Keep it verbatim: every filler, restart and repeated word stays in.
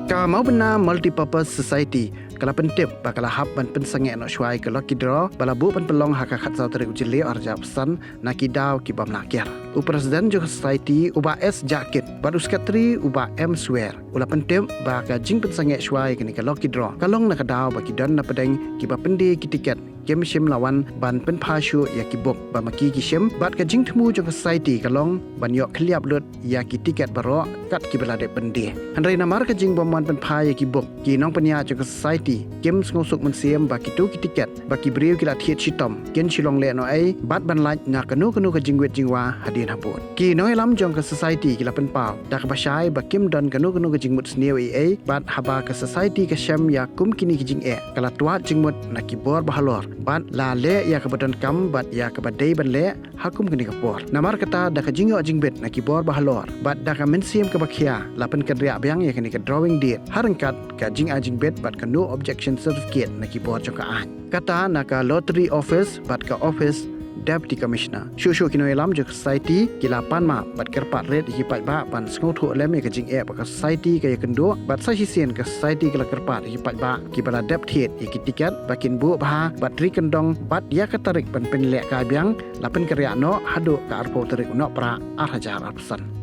Ka Maubynna Multipurpose Society ka la pyntip ba ka la hap ban pynsangeh noh shuwa ïa ka lucky draw ba la buh ban pynlong ha ka khatsaw tarik u Jylliew arhajar arphew san na ki daw ki bym lah ker. U President jong ka Society u Bah S Jakit bad u Secretary u Bah M Swer u la pyntip ba ka jingpynsangeh shuwa ïa kane ka lucky draw ka long na ka daw ba ki don na pdeng kiba pyndie ki tiket kim shym la wan ban pynphai shuh ïa ki bok ba ma ki ki shim, bad ka jingthmu jong ka Society ka long ban ïoh khylliap lut ïa ki tiket baroh kat kiba la dep pyndie. Hynrei namar ka jingbym wan pynphai ïa ki bok, ki nongpynïaid jong ka Society kim sngewsuk mynsiem ba kito ki tiket ba ki briew ki la thied shitom kin shu long lehnohei bad ban lait na kano kano ka jingwit jingwa hadien habud. Ki nongïalam jong ka Society ki la pynpaw da kaba shai ba kim don kano kano ka jingmut sniew ei ei, bad haba ka Society ka shem ïa kum kine ki jingeh ka la twad jingmut na ki bor bahalor bad la leh ïa kaba donkam bad ïa kaba dei ban leh ha kum kane ka por. Namar kata, da ka jingïoh jingbit na ki bor bahalor bad da ka mynsiem kaba khia, la pynkynriah biang ïa kane ka drawing date ha ryngkat ka jingai jingbit bad ka no objection certificate na ki bor jong ka aiñ. Kata na ka Lottery Office bad ka Office Deputy Commissioner. Shuh shuh ki nongïalam jong ka Society ki la pan map bad kyrpad rit ïa ki paidbah ban sngewthuh lem ïa ka jingeh ba ka Society ka ïakynduh, bad sa shisien ka Society ka la kyrpad ïa ki paidbah kiba la dep thied ïa ki tiket ba kin buh bha bad ri kyndong bad ïa ka tarik ban pynlehkai biang la pynkynriah noh haduh ka arphew tarik u Nohprah arhajar arphew san.